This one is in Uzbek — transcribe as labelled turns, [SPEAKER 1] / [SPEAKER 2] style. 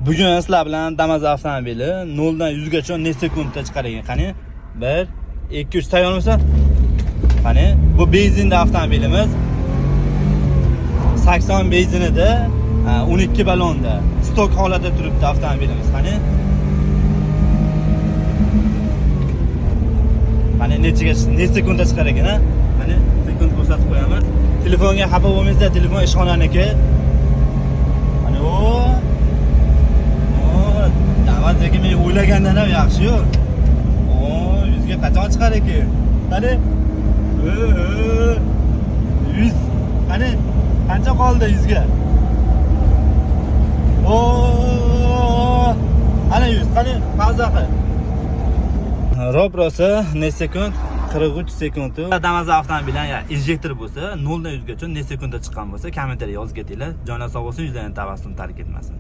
[SPEAKER 1] Bugun sizlar bilan Damas avtomobili 0 dan 100 gacha necha sekundda chiqar ekan? Qani? 1 2 3, tayyormisan? Qani? Bu benzinli avtomobilimiz. 80 benzinida, 12 ballonda stok holatda turibdi avtomobilimiz. Qani? Qani nechaga, necha sekundda chiqar ekan, ha? Qani, sekund ko'rsatib qo'yamiz. Telefonga xafa bo'lmaysizlar, telefon ishxonaniki. Qani, o. O, Damas aka, men o'ylagandan ham yaxshi-yu. O, 100 ga qachon chiqar ekan? Qani? Ö, 100. Qani, qancha qoldi 100 ga? O, ana 100. Qani, pauza qil. Rob rosa necha sekund? 43 sekund. Damas avtomobildan ya injektor bo'lsa, 0 dan 100 gacha necha sekundda chiqqan bo'lsa, kommentariya yozib ketinglar. Jonlar sog' bo'lsin, yuzlarni tabassum tark etmasin.